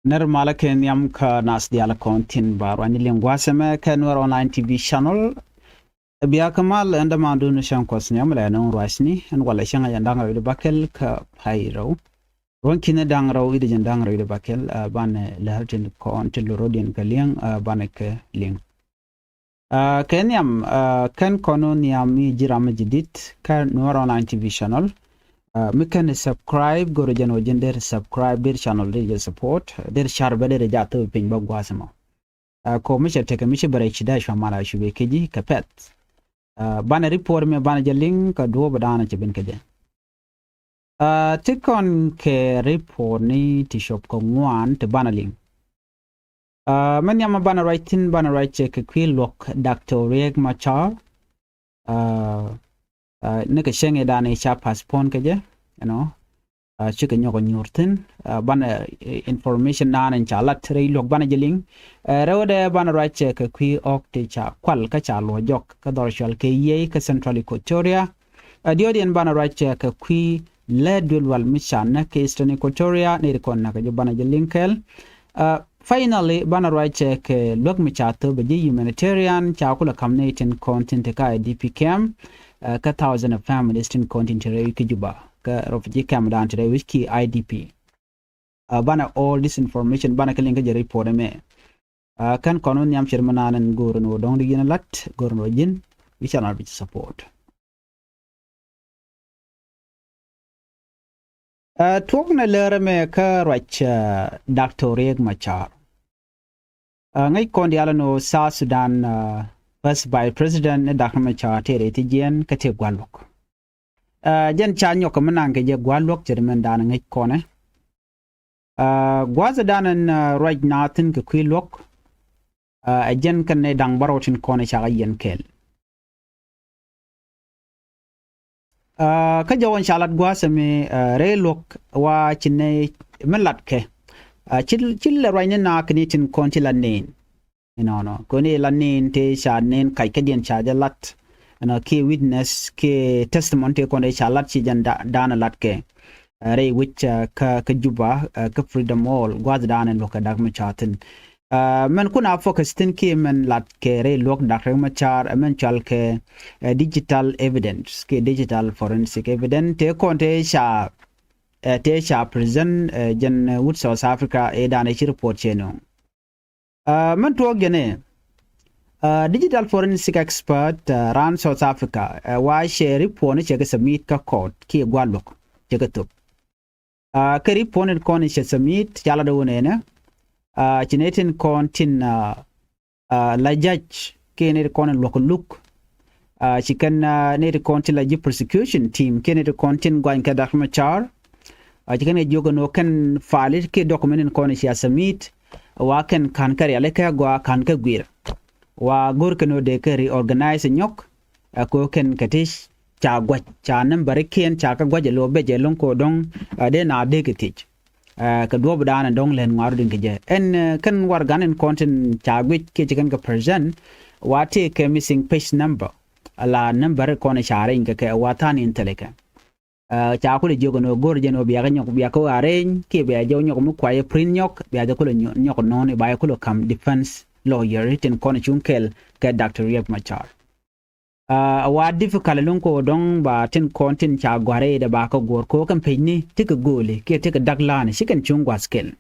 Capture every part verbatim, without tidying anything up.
Nɛr malä kɛ nhiam kä nath diaal kɔn tin ba ruacni liŋ gua̱a̱th ɛmɛ kɛ Nuɛr Online T V channel. Bia kɛ mal ɛn dämaandun cäŋ kuɔth nhiam lɛ ɛn ɣän ruacni ɛn walɛ cäŋ a jɛn da̱ŋ rɛw wi̱cdɛ bäkɛl kä pay rɛw. Ruɔ̱n ki̱ni da̱ŋ rɛw wi̱cdɛ jɛn da̱ŋ rɛw wi̱cdɛ bäkɛl, ah, banɛ lär tin kɔn tin lorot yɛn kɛ liŋ, ah, banɛ kɛ liŋ. Ah, kɛ nhiam, ah, kɛn kɔn wä nhiam mi ji̱ ram mi ji̱ di̱t kä Nuɛr Online T V channel. Ah, mi kɛn subscribe, go̱rɛ jɛn wä ji̱n der subscribe, der channel, der jɛ support, der share bä, der jɛ jath thop piny bä gua̱a̱th ɛmɔ. Ah, kɔ mi cɛ tekɛ mi ci bɛ rɛy ci dee cua mal a cu bɛ kɛ ji̱ kɛ pɛth. Ah, banɛ report mi banɛ jɛ liŋ kä duɔ̱ɔ̱p da̱a̱n cɛ ben kɛ jɛ. Ah, ti kɔn kɛ report ni ti cop kɛ ŋuan ti banɛ liŋ. Ah, mɛ nhiam banɛ ruac thi̱n, banɛ ruac kɛ kui̱ luɔ̱k Doctor Riek Machar. Ah, ah, ni kɛ cäŋ i̱ da̱a̱n i̱ ca postpone kɛ jɛ, you know. Ah, cikɛ nyɔk nyuur thi̱n. Ah, banɛ, eh, information da̱a̱n in ca lat rɛy luɔ̱k banɛ jɛ liŋ. Eh, rɛwdɛ banɛ ruac kɛ kui̱ ɣɔ̱k ti ca kual kä ca luɔ̱c jɔk kä dhɔr cual kɛ Yei kä Central Equatoria. Ah, diɔ̱ɔ̱diɛn banɛ ruac kɛ kui̱ lɛ duël wal mi ca näk kɛ Eastern Equatoria, ni ri kɔn näk kɛ jɛ banɛ jɛ liŋ kɛɛl. Ah, finally, banɛ ruac kɛ luäk mi ca thop bɛ ji̱ humanitarian ca kulɛ ka̱m ni tin kɔn tin te kä I D P camp, ah, kä thousand of families tin kɔn tin te rɛy wi̱c kä Juba kä refugee camp da̱a̱n te rɛy wi̱c ki I D P. Ah, banɛ all this information banɛ kɛ liŋ kä jɛ report ɛmɛ. Ah, kɛn kɔn wä nhiam cɛ ri mi naan ɛn go̱o̱r ɛn wä dɔ̱ŋ di yɛn ɛ la̱t, go̱o̱r ɛn wä ji̱n wi̱c ca naan bi support. Ah, tuɔk nɛ lär ɛmɛ kä ruac, ah, Doctor Riek Machar. Ah, ŋäc kɔn diaal ɛn wä South Sudan, ah, First Vice President ni Doctor Machar tëë rɛy ti jiɛn kä tëë gua̱l luɔ̱k. Ah, jɛn ca nyɔk kɛ mi naŋ kɛ jɛ gua̱l luɔ̱k cɛ ri mɛn da̱a̱n ŋäc kɔnɛ. Ah, gua̱a̱th da̱a̱n ɛn, ah, ruac naath thi̱n kɛ kui̱ luɔ̱k. Ah, ɛ jɛn kɛn ni da̱ŋ bärɔw tin kɔnɛ ca kɛ yɛn kɛɛl. Ah, kä jɔwän ca lat gua̱a̱th ɛmɛ, ah, rɛy luɔ̱k wa ci nɛ mi lat kɛ. Ah, ci, ci lɛ ruacni na kɛ ni tin kɔn ti la nɛn. Inɔnɔ kɔn i̱ la nɛn tëë ca nɛn kac kädiɛn ca jɛ lat. Ɛnɔ kiɛ witness kiɛ testimony tëë kɔn i̱ ca lat ci jɛn da-, da̱a̱n lat kɛ. Ah, rɛy wi̱c, ah, kä, kä Juba, ah, kä Freedom Hall gua̱a̱th da̱a̱n ɛn luɔ̱k kɛ Doctor Machar thi̱n. Ah, mɛn kun a focus thi̱n kiɛ mɛn lat kɛ rɛy luɔ̱k Doctor Machar, ah, mɛn cual kɛ, ah, digital evidence kiɛ digital forensic evidence tëë kɔn tëë ca, ah, tëë ca present, ah, jɛn, ah, wut South Africa ëë da̱a̱n ɛ ci report cɛ nööŋ. Ah, mɛn tuɔɔk jɛn ɛ, ah, digital forensic expert, ah, raan South Africa, ah, wa cɛ report ni cɛ kɛ submit kä court kiɛ gua̱l luɔ̱k cɛ kɛ thop. Ah, kɛ report ni kɔn cɛ submit ca lat ɛ wun ɛnɛ. Ah, ci nɛ tin kɔn tin, ah, ah, la judge kiɛ nɛ ti kɔn luɔ̱k luk. Ah, ci kɛn, ah, nɛ ti kɔn tin la ji̱ prosecution team kiɛ nɛ ti kɔn tin guany kɛ Doctor Machar. Ah, ci kɛn kɛ jiök ɛn ɣöö kɛn file kiɛ document in kɔn cia submit wa kɛn ka̱n kɛ rialikä gɔaa ka̱n kɛ guir. Wa go̱r kɛn ɣöö dee kɛ reorganize nyɔk. Ah, kɛ ɣöö kɛn kɛ ti ca gua̱c ca nambarikiɛn ca kɛ gua̱c ɛ lo̱ bec ɛ lo̱ŋ kɛ ɣöö dɔ̱ŋ, ah, dee na dee kɛ thiec. Ah, kɛ duɔ̱ɔ̱p da̱a̱n ɛn dɔ̱ŋ lɛn ŋua̱r rin kɛ jɛ. Ɛn, ah, kɛn warɛgakni kɔn tin ca guic kiɛ ci kɛn kɛ present wa tëë kɛ missing page number. Ala number kɔn ca rɛny kɛ kɛ wa tha̱a̱n in thilɛ kɛ. Ah, ca kulɛ jiök ɛn ɣöö go̱r jɛn ɣöö bia kɛ nyɔk bia kɛ ɣöö arrange kiɛ bia jɛ nyɔk mi kuayɛ print nyɔk bia jɛ kulɛ nyɔ-, nyɔk nɔɔni ba jɛ kulɛ ka̱m defense lawyer tin kɔn cuŋ kɛl kɛ Doctor Riek Machar. Ah, wa difficult luŋ ko dɔ̱ŋ ba tin kɔn tin ca gua̱r i̱ dee ba kɛ guɔ̱r ko kɛn pecni ti kɛ go̱o̱li kiɛ ti kɛ da̱k la̱a̱ni ci kɛn cuŋ gua̱th kɛl.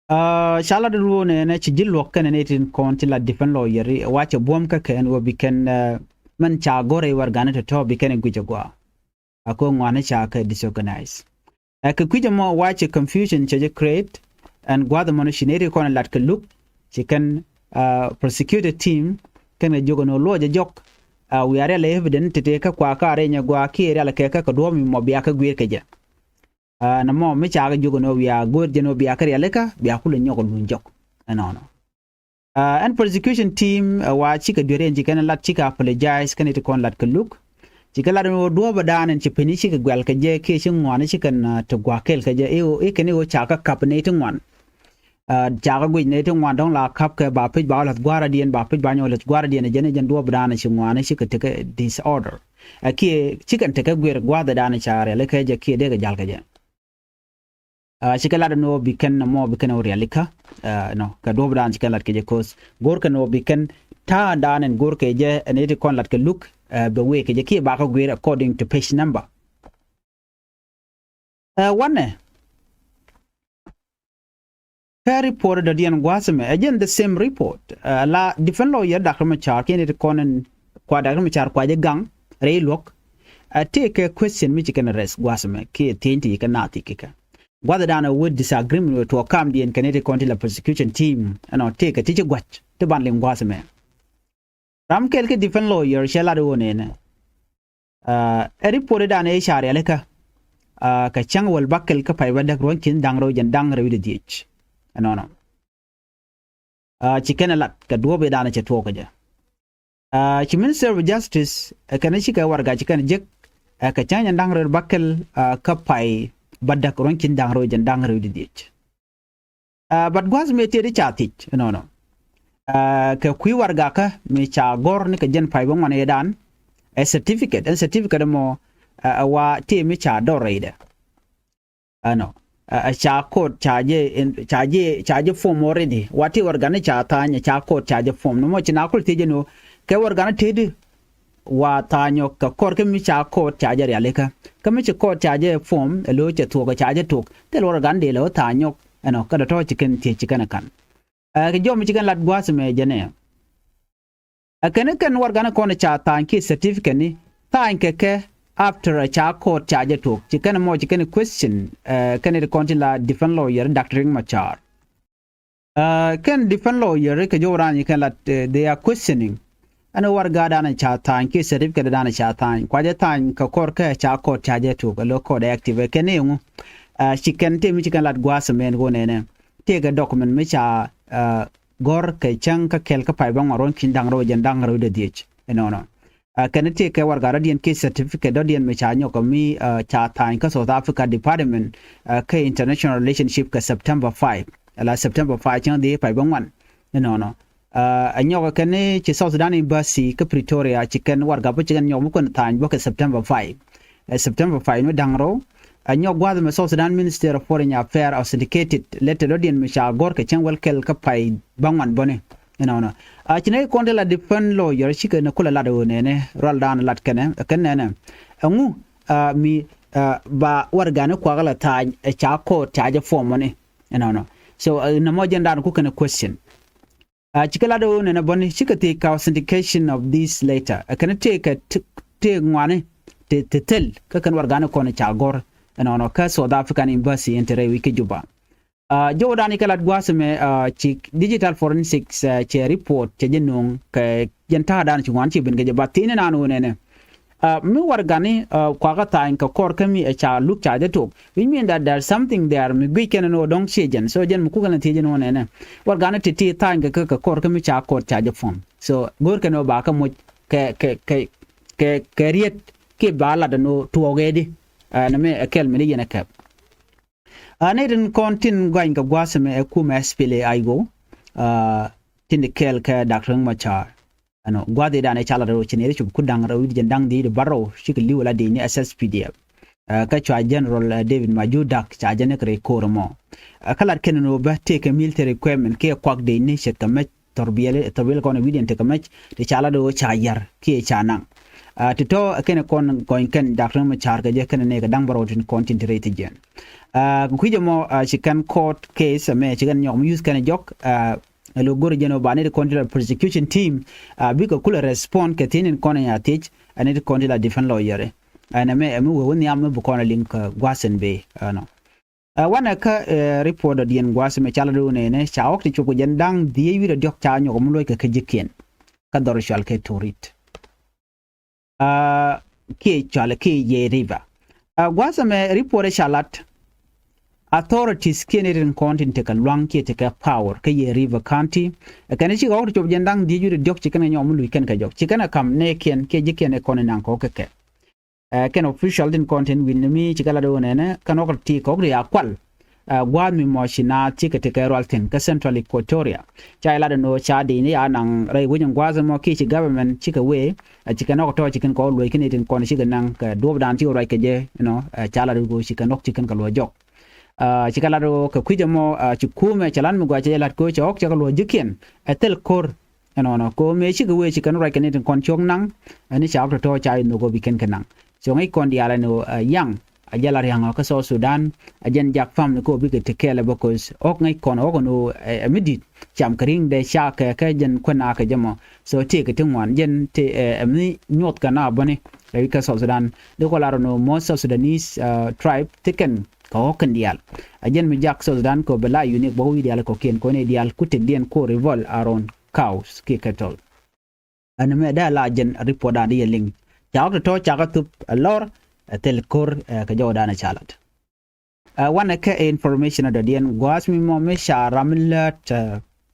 Ah, ca lat ruɔ̱n ɛnɛ ci ji̱ luɔ̱k kɛn ni tin kɔn tin la defense lawyer i̱ wa cɛ buɔ̱m kä kɛn wä bi kɛn, ah, mɛn ca go̱r i̱ warɛgakni tɔ̱tɔ̱ bi kɛn i̱ guic ɛ gɔaa. A kɛ ŋuani ca kɛ disorganize. Ɛ kɛ kui̱c ɛmɔ wa ci confusion cɛ jɛ create. Ɛn gua̱th ɛmɔ ni ci nɛy ti kɔn lat kɛ luk ci kɛn, ah, prosecutor team kɛn kɛ jiök ɛn ɣöö luɔc ɛ jɔk. Ah, wiaa rial ɛ evidence tete kä kua kä arɛny ɛ gɔaa kiɛ rial ɛ kɛ kä kɛ duɔ̱ɔ̱p mi mɔ bia kä guiir kɛ jɛ. Ah, nɛ mɔ mi ca kɛ jiök ɛn ɣöö wiaa go̱o̱r jɛn ɣöö bia kä rialikä bia kulɛ nyɔk ɛ luny jɔk. Ɛnɔnɔ. Ah, ɛn prosecution team, ah, wa cikɛ duer ɛn ci kɛn lat cikɛ apologize kɛn ti kɔn lat kɛ luk. Cikɛ lat ɛn ɣöö duɔ̱ɔ̱p ɛ da̱a̱n ɛn ci peni cikɛ guɛl kɛ jɛ kiɛ ci ŋuan ci kɛn, ah, ti gua̱a̱k kɛl kɛ jɛ i̱ ɣöö i̱ kɛn i̱ ɣöö ca kɛ kap nɛy ti ŋuan. Ah, ca kɛ guic nɛy ti ŋuan dɔ̱ŋ la kap kɛ ba pec ba lath gua̱a̱r adiɛn ba pec ba nyɔk lath gua̱a̱r adiɛn ɛ jɛn ɛ jɛn duɔ̱ɔ̱p ɛ da̱a̱n ɛ ci ŋuan ci kɛ tekɛ disorder. Ah, kiɛ ci kɛn tekɛ guer gua̱a̱th ɛ da̱a̱n ɛ ca riɛl ɛ kɛ jɛ kiɛ dee kɛ jal kɛ jɛ. Ci kɛ lat ni ɣöö bi kɛn nɔmɔ bi kɛn ɣöö rialikä, nɔ kɛ duɔ̱ɔ̱pdan ci kɛn lat kɛ jɛ koth go̱o̱r kɛn ɣöö bi kɛn ta̱a̱dan ɛn go̱o̱r kɛ jɛ ɛn iti kɔn lat kɛ luk bɛ wee kɛ jɛ kiɛ bakä guir according to page number. Wanɛ kä report dɔ̱diɛn gua̱a̱th ɛmɛ ɛ jɛn the same report. La defense lawyer Doctor Machar kiɛ ni ti kɔn in kua Doctor Machar kua jɛ gaŋ rɛy luɔ̱k. Tëëkɛ question mi ci kɛn arrest gua̱a̱th ɛmɛ kiɛ thieny ti kɛ naath ti kikɛ gua̱a̱th dan a wee disagreement wee tuɔɔk kamdiɛn kɛ ni ti kɔn ti la prosecution team ɛnɔ tëëkɛ ti ci gua̱c ti ban liŋ gua̱a̱th ɛmɛ. Ram kɛl kä defense lawyer cɛ lat ɣöö nɛnɛ ɛ report dan ɛ ca rialikä kɛ cäŋ wäl bäkɛl kä pay bädäk ruɔ̱n ki̱n da̱ŋ rɛw jɛn da̱ŋ rɛw wi̱cdɛ dhiec. Ɛnɔnɔ ci kɛn ɛ lat kɛ duɔ̱ɔ̱p idan cɛ tuɔɔk kɛ jɛ. Ci Minister of Justice ɛ kɛn cikɛ warɛga ci kɛn jek ɛ kɛ cäŋ jɛn da̱ŋ rɛw bäkɛl kä pay bädäk ruɔ̱n ki̱n da̱ŋ rɛw jɛn da̱ŋ rɛw wi̱cdɛ dhiec. But gua̱a̱th mëë tëë di ca thiec ɛnɔnɔ kɛ kui̱ warɛgakä mi ca gɔ̱r ni kɛ jɛn pay bä ŋuan ëëdan ɛ certificate ɛn certificate ɛmɔ ɛ wa tëë mi ca dɔr rɛydɛ. Ɛnɔ ɛ ca court ca jɛ ca jɛ ca jɛ form already wa tëë warɛgani ca tha̱a̱ny ɛ ca court ca jɛ form nɔmɔ ci na kul thiec ɛn ɣöö kɛ warɛgani tëëdi wa tha̱a̱ nyɔk kɛ kɔr kä mi ca court ca jɛ rialikä kä mi ci court ca jɛ form ɛ lo̱c cɛ thuɔk ɛ ca jɛ tok thil warɛgan dee lɛ wä tha̱a̱ nyɔk ɛnɔ kä dɔ̱tɔ̱ ci kɛn thiec ci kɛn ɛ ka̱n. Ɛ kɛ jɔm ci kɛn lat gua̱a̱th ɛmɛ jɛ nɛ ɛ kɛn kɛn warɛgan kɔn ca tha̱a̱ny kiɛ certificate ni tha̱a̱ny kɛ kɛ after ɛ ca court ca jɛ tok ci kɛn mɔ ci kɛn question ɛ kɛn ti kɔn ti la defense lawyer Doctor Riek Machar. Kɛn defense lawyer kɛ jɔw raan kɛn lat they are questioning ɛn warɛga dan ca tha̱a̱ny kiɛ certificate dan ca tha̱a̱ny kua jɛ tha̱a̱ny kɛ kɔr kä ca court ca jɛ tok ɛ lo̱ court active ɛ kɛn iŋu. Ci kɛn tëë mi ci kɛn lat gua̱a̱th ɛmɛn ɣöö nɛnɛ tëëkɛ document mi ca gɔ̱r kɛ cäŋ kä kɛl kä pay bä ŋuan ruɔ̱n ki̱n da̱ŋ rɛw jɛn da̱ŋ rɛw wi̱cdɛ dhiec ɛnɔnɔ. Kɛn tëëkɛ warɛga dɔ̱diɛn kiɛ certificate dɔ̱diɛn mi ca nyɔk kɛ mi ca tha̱a̱ny kä South Africa Department kä international relationship kɛ September five. Ala September five cäŋ dhiec pay bä ŋuan ɛnɔnɔ. Ɛ nyɔk kɛn ci South Sudan Embassy kä Pretoria ci kɛn warɛga bä ci kɛn nyɔk mi kɔn tha̱a̱ny bä kɛ September five. Ɛ September five ni da̱ŋ rɛw ɛ nyɔk gua̱a̱th ɛmɛ South Sudan Minister of Foreign Affairs authenticated letter dɔ̱diɛn mi ca gɔ̱r kɛ cäŋ wäl kɛl kä pay bä ŋuan bäni. Ɛnɔnɔ a ci nɛ kɔn ti la defense lawyer cikɛ ni kulɛ lat ɣöö nɛnɛ rual dan lat kɛnɛ ɛ kɛn nɛnɛ ɛŋu mi ba warɛgani kuakä la tha̱a̱ny ɛ ca court ca jɛ form mɔni. Ɛnɔnɔ so nɔmɔ jɛn dan ku kɛn question. Cikɛ lat ɣöö nɛnɛ bäni cikɛ thiec kɛ authentication of this letter ɛ kɛn tëëkɛ tëëk ŋuani ti thil kä kɛn warɛgani kɔn ca gɔ̱r ɛnɔnɔ kä South African Embassy in te rɛy wi̱c kä Juba. Jɔwdan ikɛ lat gua̱a̱th ɛmɛ ci digital forensics cɛ report cɛ jɛ nööŋ kɛ jɛn ta̱a̱dan ci ŋuan ci ben kɛ jɛ ba thi̱n ɛnan ɣöö nɛnɛ mi warɛgani kuakä tha̱a̱ny kɛ kɔr kä mi ɛ ca luk ca jɛ tok. Which mean that there's something there mi guic kɛn ɛn ɣöö dɔ̱ŋ ciɛ jɛn so jɛn mi kukɛ lɛn thiec ɛn ɣöö nɛnɛ warɛgani ti ti tha̱a̱ny kɛ kɛ kɔr kä mi ca court ca jɛ form so go̱o̱r kɛn ɣöö ba kɛ moc kɛ kɛ kɛ kɛ kɛ riet kiɛ ba lat ɛn ɣöö tuɔɔk ɛ di. Nɛ mi ɛ kɛl mi ni yɛn ɛ kɛp. Nɛ tin kɔn tin gɔany kɛ gua̱a̱th ɛmɛ ɛ kumɛ S P L A I O. Tin di kɛɛl kɛ Doctor Riek Machar. Ɛnɔ gua̱a̱th idan ɛ ca lat rɛw ci nɛy ti cop ku da̱ŋ rɛw wi̱cdɛ jiɛn da̱ŋ dhiec di bärɔw cikɛ li̱w ala dec ni S S P D F. Kä cua General David Majur Dak ca jɛ ni kɛ rɛy ko̱r ɛmɔ. Kä lat kɛn ni wä bä tëëkɛ military equipment kiɛ kuak dec ni ce̱tkɛ mec thɔrbiɛli thɔrbiɛli kɔn wi̱cdɛ tekɛ mec ti ca lat rɛw ca yar kiɛ ca naŋ. Ti tɔ kɛn kɔn gɔny kɛn Doctor Riek Machar kɛ jɛ kɛn ni kɛ da̱ŋ bärɔw tin kɔn tin ti rɛy ti jiɛn. Kui̱c ɛmɔ ci kɛn court case ɛmɛ ci kɛn nyɔk mi yuth kɛn jɔk. Ɛ lo go̱r jɛn ɔ ba ni ti kɔn ti la prosecution team bikɛ kulɛ respond kɛ thi̱n in kɔn in a thiec. Ɛ ni ti kɔn ti la defense lawyer. Ɛn ɛmɛ ɛmi wee wä nhiam mi bi kɔn a liŋ kɛ gua̱a̱th in bee ɛnɔ. Ɛ wanɛ kä report dɔ̱diɛn gua̱a̱th ɛmɛ ca lat rɛw nɛnɛ ca ɣɔk ti cop kɛ jɛn da̱ŋ dhiec wi̱cdɛ diɔ̱k ca nyɔk mi luɔc kɛ kä ji̱kiɛn. Kä dhɔr cual kɛ Torit. Kiɛ cual kiɛ Yei River. Gua̱a̱th ɛmɛ report ɛ ca lat authorities kiɛ ni rin kɔn tin tekɛ lua̱ŋ kiɛ tekɛ power kä Yei River County. Ɛ kɛn cikɛ ɣɔk ti cop jɛn da̱ŋ dhiec wi̱cdɛ diɔ̱k ci kɛn kɛ nyɔk mi luc kɛn kɛ jɔk ci kɛn ɛ ka̱m nɛɛkiɛn kiɛ ji̱kiɛn ɛ kɔn in naŋ kɔk kɛ kɛ. Ɛ kɛn official tin kɔn tin wi̱n ni mi ci kɛ lat ɣöö nɛnɛ kɛn ɣɔk ti kɔk ti a kual. Ɛ gua̱a̱th mi mɔ ci naath cikɛ tekɛ rual thi̱n kä Central Equatoria. Ca ilat ɛn ɣöö ca dec ni a naŋ rɛy wec in gua̱a̱th ɛmɔ kiɛ ci government cikɛ wee. Ɛ ci kɛn ɣɔk tɔ̱ ci kɛn kɔk luɔ̱c kä ni tin kɔn cikɛ naŋ kɛ duɔ̱ɔ̱pdan cikɛ ruac kɛ jɛ ɛnɔ. Ɛ ca lat ɣöö ci kɛn ɣɔk ci kɛn kɛ luɔ̱c jɔk. Ci kɛ lat ɣöö kɛ kui̱c ɛmɔ ci kuumɛ cɛ lat mi gɔaa cɛ jɛ lat kɛ ɣöö cɛ ɣɔ̱k cɛ kɛ luɔ̱c ji̱kiɛn ɛ thil ko̱r. Ɛnɔnɔ kɛ ɣöö mëë cikɛ wee ci kɛn ruac kɛ ni tin kɔn ciök naŋ. Ɛn i̱ ca ɣɔ̱k tɔ̱tɔ̱ ca i̱ nhök ɣöö bi kɛn kɛ naŋ. So ŋäc kɔn diaal ɛn ɣöö yaŋ a jɛ la ria̱ŋ ɔ kä South Sudan. A jɛn jak family kɛ ɣöö bikɛ ti kɛɛl ɛ bä ko̱th ɣɔ̱k ŋäc kɔn ɣɔ̱k ɛn ɣöö ɛ mi di̱t cam kɛ ri̱ŋ dee ca kɛ kɛ jɛn kuän a kɛ jɛ mɔ. So tëëkɛ ti ŋuan jɛn ti ɛ mi nyuɔth kɛ na bäni. Ɛ wi̱c kä South Sudan di kɔ lar ɛn ɣöö most South Sudanese tribe ti kɛn kɛ ɣɔ̱k kɛn diaal. A jɛn mi jak South Sudan kɛ ɣöö bɛ la unique bä wi̱i̱ diaal kɔ̱kiɛn kɔn i̱ diaal ku tëkdiɛn ko revolve around cows kiɛ cattle. Ɛn mɛ dee la jɛn report dan di yɛ liŋ ca ɣɔ̱k tɔ̱tɔ̱ ca kɛ thup ɛ lɔr ɛ thil ko̱r ɛ kɛ jɔwdan ɛ ca lat. Ɛ wanɛ kɛ information ɛ dɔ̱diɛn gua̱a̱th mi mɔ mi ca ram mi lät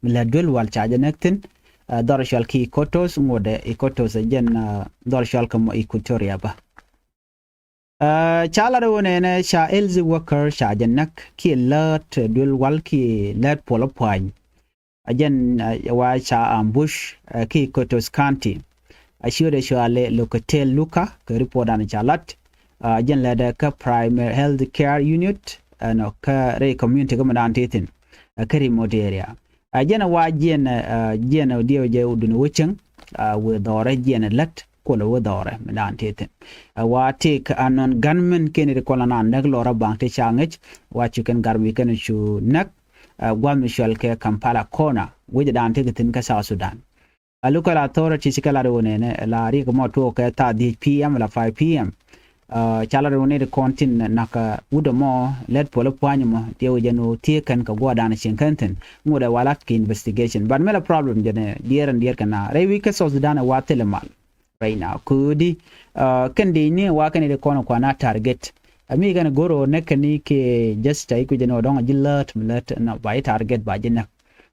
mi lät duel wal ca jɛ näk thi̱n. Ɛ dhɔr cual ki Iquitos ŋuɔdɛ Iquitos ɛ jɛn ɛ dhɔr cual kɛ mɔ Equatoria bä. Ɛ ca lat ɣöö nɛnɛ ca health worker ca jɛ näk kiɛ lät duel wal kiɛ lät puɔl pua̱ny. A jɛn ɛ wa ca ambush ɛ ki Iquitos County. A ciötdɛ cualɛ Locatel Luka kɛ report dan ca lat. A jɛn lätdɛ kä primary health care unit ɛnɔ kä rɛy community kä mi dan ti thi̱n ɛ kä remote area. A jɛn ɛ wa jiɛn ɛ jiɛn ɛ diɛw jɛ duni wä cäŋ. A wee dhɔrɛ jiɛn ɛ lät kuɔlɛ wä dhɔrɛ mi dan ti thi̱n. Ɛ wa tëëk anɔn gunmen kɛn ri kɔn la nan näk lɔrä baŋ ti ca ŋäc. Wa cu kɛn gar mi kɛn cu näk. Ɛ gua̱th mi cual kɛ Kampala Corner wec dan ti kɛ thi̱n kä South Sudan. A local authority ci kɛ lat ɣöö nɛnɛ la riɛk mɔ tuɔɔk kɛ thaa dhieec P M la five P M. Ca lat ɣöö nɛnɛ kɔn tin nakä wut ɛmɔ lät puɔl pua̱ny ɛmɔ diɛ wec ɛn ɣöö thiee kɛn kɛ gua̱dan cieŋ kɛn thi̱n ŋot ɛ walat kɛ investigation. But mi la problem jɛn ɛ diɛɛr ɛn diɛɛr kɛ na rɛy wi̱c kä South Sudan ɛ wa thilɛ mal. Right now kudi kɛn di ni wa kɛn di kɔn kuan a target. Ami kɛn goro ne kɛn ni kɛ just a iku jɛ ni wa dɔŋ a ji̱ lät mi lät na ba i target ba ji̱ nɛ.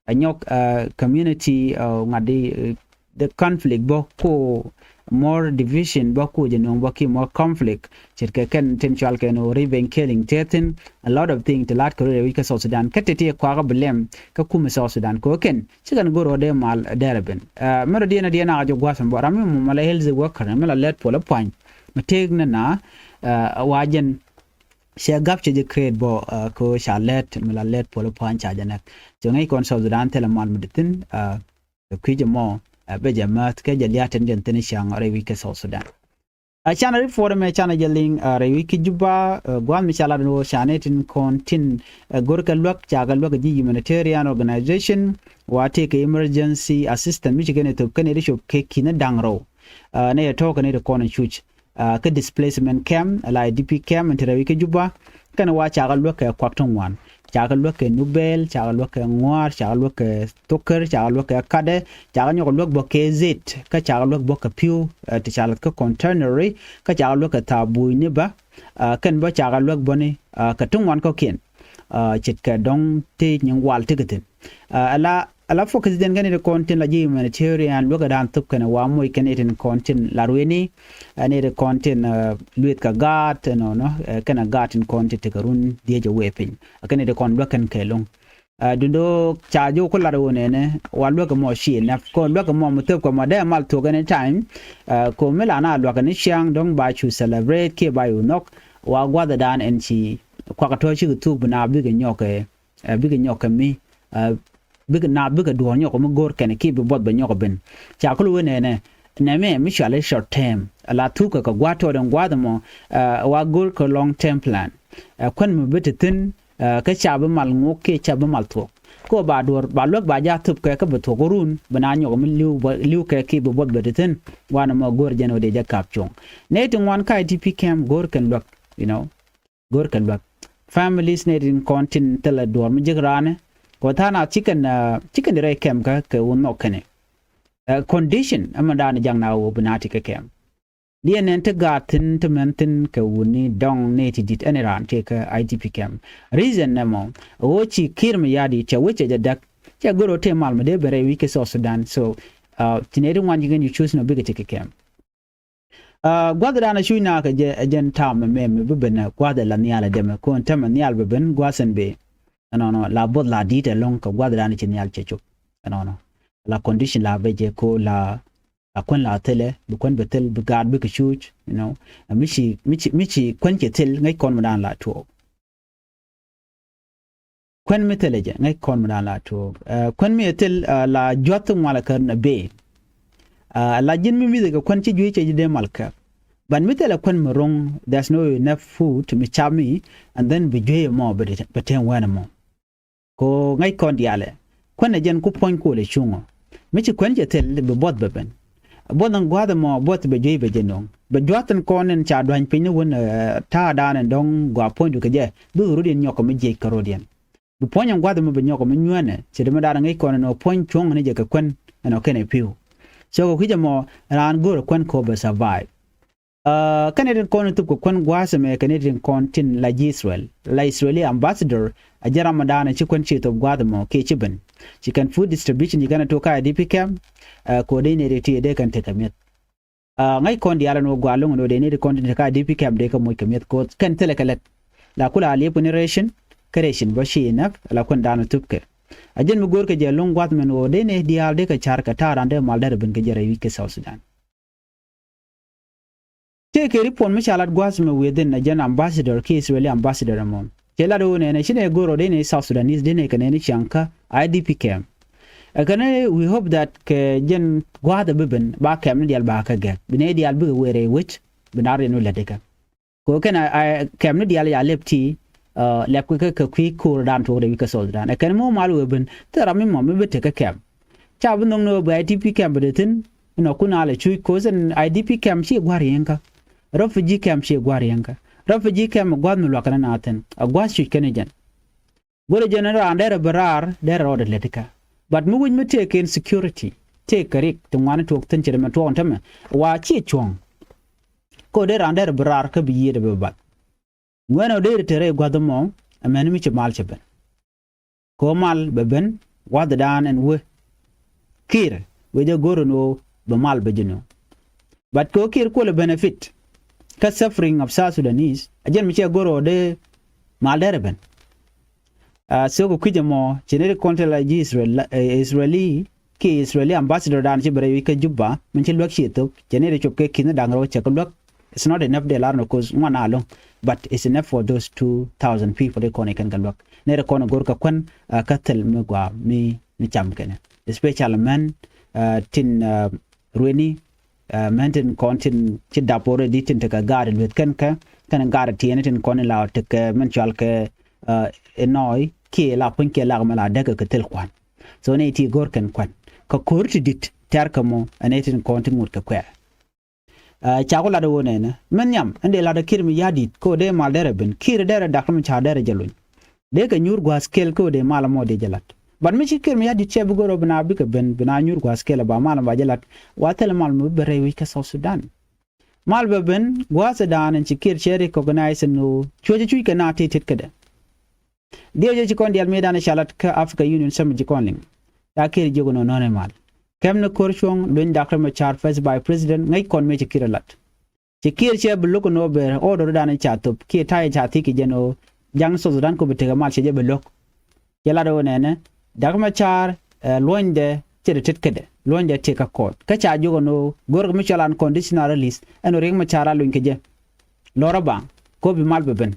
A nyɔk community ŋa̱t di the conflict bä ko more division bä ko jɛ nuɔ̱ŋ bä ki more conflict. Ce̱tkɛ kɛn tin cual kɛn o revenge killing tɛthin a lot of thing ti lat kɛ rɔ wi̱c kä South Sudan kä tɛti kuakä bi lɛm kä kumɛ South Sudan ko kɛn. Cikɛn go̱r ɣä dee mal dɛrɛ ben. Mɛ rɔ diɛn a diɛn a jɛ gua̱th mɛ bɔ ram mi mɔ mɛ la healthy worker mɛ la lɛt puɔl ɛ puany mɛ tëëk nɛ na wa jɛn. Cɛ gap cɛ jɛ create bɔ kɛ ca lɛt mɛ la lɛt puɔl ɛ puany ca jɛ nɛk. Cɛ ŋäc kɔn South Sudan thilɛ mal mi di thin kɛ kui̱c ɛmɔ bɛ jɛ mäth kɛ jɛ lia̱t tin jɛn thin ciaŋ rɛy wi̱c kɛ South Sudan. A canɛ report mɛ canɛ jɛ liŋ a rɛy wi̱c ki Juba. Gua̱a̱th mi ca lat ni wä canɛ tin kɔn tin go̱rkɛ luäk cakɛ luäk ji̱ humanitarian organization wa tëëkɛ emergency assistance mi ci kɛn ɛ thop kɛn ɛ ri cop kɛ ki̱n ɛ da̱ŋ rɛw. Nɛ yɛ tɔ̱ɔ̱kɛ ni ri kɔn ɛ cuc kä displacement camp la I D P camp in ti rɛy wi̱c ki Juba. Kɛn wa cakɛ luäk kɛ kuak ti ŋuan. Cakɛ luäk kɛ Nubɛl, cakɛ luäk kɛ Ŋuaar, cakɛ luäk kɛ Thokär, cakɛ luäk kɛ Kadɛ, cakɛ nyɔk luäk bä kɛ Zet, kä cakɛ luäk bä kɛ Piu ti ca lath kä containeri, kä cakɛ luäk kɛ Thabuucni bä. Kɛn bä cakɛ luäk bä ni kɛ ti ŋuan kɔ̱kiɛn. Ce̱tkɛ dɔ̱ŋ ti nyin wal ti kɛ thi̱n. Ala ala focus den kɛn itin kɔn tin la ji̱ humanitarian luäkä dan thop kɛn wa moc kɛn itin kɔn tin la rueni. Ɛn itin kɔn tin lueth kɛ gaat nɔnɔ kɛn a gaat tin kɔn tin tekɛ run dhiec a wee piny. Kɛn itin kɔn luäk kɛn kɛ loŋ. Dundo ca ji̱ ku lat wun ɛnɛ wa luäk mɔ ci nɛp kɔn luäk mɔ mi thop kɛ mɔ dee mal thuɔk any time. Ko mi la na luäk ni ciaŋ dɔ̱ŋ ba cu celebrate kiɛ ba yu nhɔk. Wa guath dan ɛn ci kuak tɔ ci kɛ thuk bi na bikɛ nyɔk kɛ bikɛ nyɔk kɛ mi bikɛ na bikɛ duɔ̱ɔ̱r nyɔk mi go̱o̱r kɛn ki bi buɔth bɛ nyɔk ben. Ca kul wen nɛnɛ nɛmɛ mi cuali short term la thukɛ kɛ gua̱a̱th tɔɔt in gua̱a̱th mɔ. Wa go̱o̱r kɛ long term plan. Kuän mi bi ti thi̱n kä ca bi mal ŋuɔk kiɛ ca bi mal thuɔk. Kä ba duɔ̱ɔ̱r ba luäk ba ja̱ thupkɛ kä bi thuɔk run bi na nyɔk mi li̱w kɛ ki bi buɔth bɛ ti thi̱n. Wanɛ mɔ go̱o̱r jɛn wä dee jɛ kap cuɔ̱ŋ nɛy ti ŋuan ka I D P camp go̱o̱r kɛn luäk. You know. Go̱o̱r kɛ luäk families nɛ tin kɔn tin thilɛ duɔ̱ɔ̱r mi ji̱k raanɛ. Kɛ tha̱a̱ŋ a cikɛn cikɛn di rɛy kɛm kä kɛ wun nhɔk kɛnɛ. Condition ɛmɛ da̱a̱n ja̱ŋ na wä bi na ti kɛ kɛm. Diɛn nɛn ti gaat thi̱n ti mɛn thi̱n kɛ wuni dɔ̱ŋ nɛ ti di̱t ɛn raan ti kɛ I D P kɛm. Reason nɛ mɔ ɣöö ci Kiir mi ya̱a̱di cɛ wecɛ jɛ däk. Cɛ go̱r ɣöö tëë mal mi dee ben rɛy wi̱c kɛ South Sudan. So ti nɛ ti ŋuan ci kɛn ci choose nɔ bikɛ ti kɛ kɛm. Gua̱th dan a cuc na kɛ jɛ ɛ jɛn tam mɛ mɛ bi ben gua̱th ɛ la nhial ɛ dɛmɛ kon tämɛ nhial bɛ ben gua̱th ɛn bee. Ɛnɔnɔ la both la di̱t ɛlɔ̱ŋ kɛ gua̱th dan ci nhial cɛ cop. Ɛnɔnɔ la condition la bɛ jɛ ko la la kuän la thilɛ bi kuän bɛ thil bi gaat bikɛ cuc. You know, mi ci mi ci mi ci kuän cɛ thil ŋäc kɔn mi dan la tuɔɔk. Kuän mi thilɛ jɛ ŋäc kɔn mi da̱a̱n la tuɔɔk. Kuän mi ɛ thil la jua̱th ŋualɛ kɛ na bee. La ji̱n mi mi̱thɛ kɛ kuän ci juey cɛ ji̱ dee mal kɛ. But mi thilɛ kuän mi ro̱ŋ, there's no enough food mi cam mi, and then bi juey mɔ bi tɛn wɛn mɔ. Ko ŋäc kɔn diaalɛ. Kuän ɛ jɛn ku puɔ̱ny kuɔlɛ cuŋɔ. Mi ci kuän cɛ thil bi buɔth bɛ ben. Buɔth in gua̱a̱th ɛmɔ buɔth bɛ juey bɛ jɛ no̱o̱ŋ. Bɛ jua̱th in kɔn in ca dua̱ny piny ni wun ta̱a̱ da̱a̱n in dɔ̱ŋ gɔaa puɔ̱nydu kɛ jɛ. Bikɛ rot in nyɔk kɛ mi jiɛc kɛ rot yɛn. Bi puɔ̱ny in gua̱th ɛmɔ bi nyɔk kɛ mi nyuɛnɛ. Ci dämɛ da̱a̱n in ŋäc kɔn in ɔ puɔ̱ny cuɔ̱ŋ ni jɛ kɛ kuän in ɔ kɛn ɛ pi̱w. So kɛ kui̱c ɛmɔ raan go̱o̱rɛ kuän kɛ ɔ bɛ survive. Kɛn ɛ tin kɔn in thop kɛ kuän gua̱a̱th ɛmɛ kɛn ɛ tin kɔn tin la ji̱ Israel, la Israeli ambassador. A jɛ ram mi da̱a̱n ci kuän ci thop gua̱a̱th ɛmɔ kiɛ ci ben. Ci kɛn food distribution ci kɛn ɛ tok ka IDP camp. Kɛ ɔ dee nɛy ti ti dee kɛn tekɛ mi̱eth. Ŋäc kɔn diaal ɛn ɣöö gua̱a̱ lo̱ŋ ɛn ɣöö dee nɛy ti kɔn tin te ka IDP camp dee kɛ moc kɛ mi̱eth kɛ ɔ kɛn thilɛ kɛ lät. La kula a liep kɛ ni ration, kä ration bä ci inäk la kuän da̱a̱n thop kɛ. A jɛn mi go̱o̱r kɛ jɛ lo̱ŋ gua̱a̱th mɛn ɣöö dee nɛy diaal dee kɛ ca̱r kɛ ta̱a̱ raan dee mal derɛ ben kɛ jɛ rɛy wi̱c kɛ South Sudan. Tëëkɛ ripuɔn mi ca lat gua̱a̱th mɛ within a jɛn ambassador ki Israeli ambassador ɛmɔ. Cɛ lat ɣöö nɛnɛ ci nɛ go̱r ɔ dee nɛ South Sudanese dee nɛ kɛ nɛni ciaŋ kä IDP camp. Ɛ kɛn we hope that kɛ jɛn gua̱a̱th ɛ bi ben ba camp ni diaal ba kɛ gɛk bi nɛ diaal bikɛ wëë rɛy wec bi na riɛn wä lät ikɛ. Kɛ ɣöö kɛn a camp ni diaal ya lɛp ti lɛp kɛ kɛ kui̱ ko̱o̱r daan tuɔɔk rɛy wi̱c kä South Sudan. Ɛ kɛn mi wä mal wëë ben thil ram mi mɔ mi bi tekɛ camp. Ca bi nhɔk ni ɣöö bi IDP camp bi dee thi̱n. Inɔ kun alɛ cuc ko̱o̱th ɛn IDP camp ci gua̱r yɛn kä. Refugee camp ci gua̱r yɛn kä. Refugee camp ɛ gua̱th mi luakä ni naath thi̱n ɛ gua̱th cuc kɛn jɛn. Go̱rɛ jɛn raan derɛ bi raar derɛ rɔɔdɛ lät kä. But mi wi̱c mi tëëk kɛn security tëëk kɛ rik ti ŋuani tuɔɔk thi̱n ci dee mɛ tuɔɔk ɛn tämɛ. Wa ci cuɔ̱ŋ. Kɛ ɣöö dee raan derɛ bi raar kä bi yiëëdɛ bi bath. Ŋuɛn ɔ dee ri te rɛy gua̱th ɛmɔ. Ɛmɛn mi ci mal cɛ ben. Kɛ ɣöö mal bɛ ben gua̱thdan ɛn wee. Kiir wee jɛ go̱r ɛn ɣöö bɛ mal bɛ ji̱ nööŋ. But kɛ ɣöö kiir kuɔlɛ benefit kä suffering of South Sudanese a jɛn mi cɛ go̱r ɣöö dee mal derɛ ben. Thok kɛ kui̱c ɛmɔ ci nɛy ti kɔn ti la ji̱ Israel, Israeli ki Israeli ambassador dan ci bɛ rɛy wi̱c kä Juba min ci luäk ci thop cɛ nɛy ti cop kɛ ki̱n da̱ŋ rɛw cɛ kɛ luäk. It's not enough dee lar ni koth ŋuan aloŋ. But it's enough for those two thousand people ti kɔn ikɛn kɛ luäk. Nɛy ti kɔn go̱r kɛ kuän kä thil mi gɔaa mi mi cam kɛnɛ. Especially män tin rueni män tin kɔn tin ci dap already tin tekɛ gaat lueth kɛn kɛ kɛn gaat tiɛni tin kɔn in la tekɛ mɛn cual kɛ inɔɔy kiɛ la puny kiɛ lak mɛ la däk kɛ thil kuan. So nɛy ti go̱r kɛn kuan kɛ ko̱r ti dit tɛr kɛ mɔ ɛn nɛy tin kɔn ti ŋut kɛ kuɛ. Ca ku lat ɣöö nɛnɛ mɛn nhiam ɛn dee lat ɛ Kiir mi ya̱di̱t kä ɣöö dee mal derɛ ben Kiir derɛ dak mi ca derɛ jɛ luny. Dee kɛ nyuur gua̱a̱th kɛl kä ɣöö dee mal ɛmɔ dee jɛ lat. But mi ci Kiir mi ya̱di̱t cɛ bi go̱r ɣöö bi na bikɛ ben bi na nyuur gua̱a̱th kɛl ɛ ba mal ɛmɔ ba jɛ lat. Wa thilɛ mal mɔ bi ben rɛy wi̱c kä South Sudan. Mal bɛ ben gua̱a̱thdan ɛn ci Kiir cɛ recognize ɛn ɣöö cuecɛ cuc kɛ na ti tet kädɛ. Diɛw jɛ ci kɔn diaal mëëdan ca lat kä Africa Union Summit ci kɔn liŋ. Ca Kiir jiök ɛn ɣöö nɔnɛ mal. Kɛm ni ko̱r cuɔ̱ŋ luny Doctor Machar First Vice President ŋäc kɔn mëë ci Kiir lat. Ci Kiir cɛ bi lo̱k ɛn ɣöö bɛ order dan ca thop kiɛ ta̱yɛ ca thi̱k kɛ jɛn ɣöö ja̱ŋ South Sudan kɔ bi tekɛ mal cɛ jɛ bi lo̱k. Cɛ lat ɣöö nɛnɛ Doctor Machar luɔ̱nydɛ cɛ ti tet kädɛ luɔ̱nydɛ tëë kä court kä ca jiök ɛn ɣöö go̱rkɛ mi cɔl unconditional release ɛn ɣöö Riek Machar a luny kɛ jɛ. Lɔrä baŋ kɔ bi mal bi ben.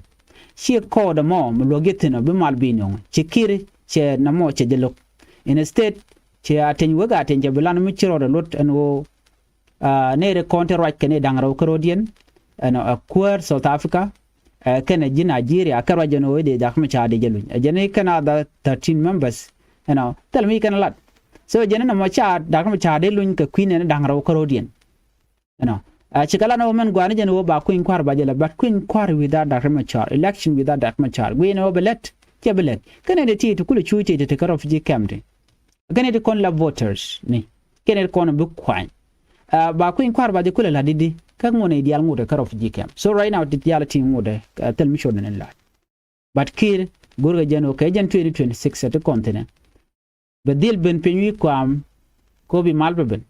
Ciɛ kɔɔdɛ mɔ mi luäk jɛ thi̱n ɔ bi mal bi nöŋ ci Kiir cɛ nɔmɔ cɛ jɛ lo̱k. Instead cɛ a teny wek a teny cɛ bi lan mi ci rɔɔdɛ luɔt ɛn ɣöö nɛy ri kɔn ti ruac kɛn i̱ da̱ŋ rɛw kä ro̱diɛn ɛn ɛ kuäär South Africa. Kɛnɛ ji̱ Nigeria kɛ ruac ɛn ɣöö i̱ dee Doctor Machar dee jɛ luny ɛ jɛn i̱ kɛn other thirteen members. Ɛnɔ thil mi kɛn lat. So jɛn inɔ mɔ ca Doctor Machar dee luny kɛ kui̱n ɛn i̱ da̱ŋ rɛw kä ro̱diɛn. Ɛnɔ a cikɛ lat ni wä mɛn gua̱a̱ni jɛn wä ba kui̱ny kua̱r ba jɛ lɛ but kui̱ny kua̱r without Doctor Machar election without Doctor Machar gui̱n wä bɛ lɛt. Cɛ bi lɛt kɛn ɛ ti ti kulɛ cuuc ti ti ti kä refugee camp ti. Kɛn ɛ ti kɔn la voters ni kɛn ɛ ti kɔn bi kuany. Ba kui̱ny kua̱r ba jɛ kulɛ la didi kä ŋun ɛ diaal ŋut ɛ kä refugee camp so right now ti diaal ti ŋut ɛ thil mi cot ni lat. But Kiir go̱rkɛ jɛn wä kɛ jɛn twenty twenty six ɛ ti kɔn thinɛ. Bɛ dhil ben piny wi̱i̱ kuaam kɛ ɣöö bi mal bɛ ben.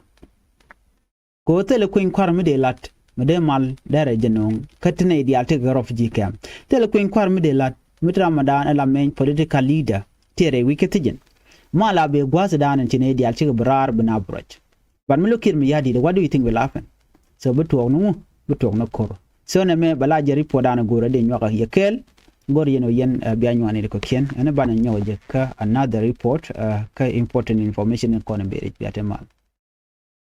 Kɛ ɣöö thilɛ kui̱ny kua̱r mi dee lat mi dee mal derɛ jɛ no̱o̱ŋ kä ti nɛy diaal tekɛ refugee camp. Thilɛ kui̱ny kua̱r mi dee lat mi ti ram mi daan ɛ la mɛny political leader tiɛɛr ɛ wi̱c kä thi̱ji̱n. Mal a bee gua̱a̱th dan in ci nɛy diaal cikɛ bi raar bi na bi ruac. But mi lo̱k Kiir mi ya̱di̱t what do you think will happen? So bi tuɔɔk ni ŋu bi tuɔɔk ni ko̱r. So nɛ mɛ bɛ la jɛ report dan in go̱o̱rä dee nyuak a yɛ kɛɛl. Go̱r yɛn ɔ yɛn, eh, bia nyuani ri kɔ kiɛn. Ɛn banɛ nyɔk jɛ kä another report, eh, kä important information in kɔn beri bia te mal.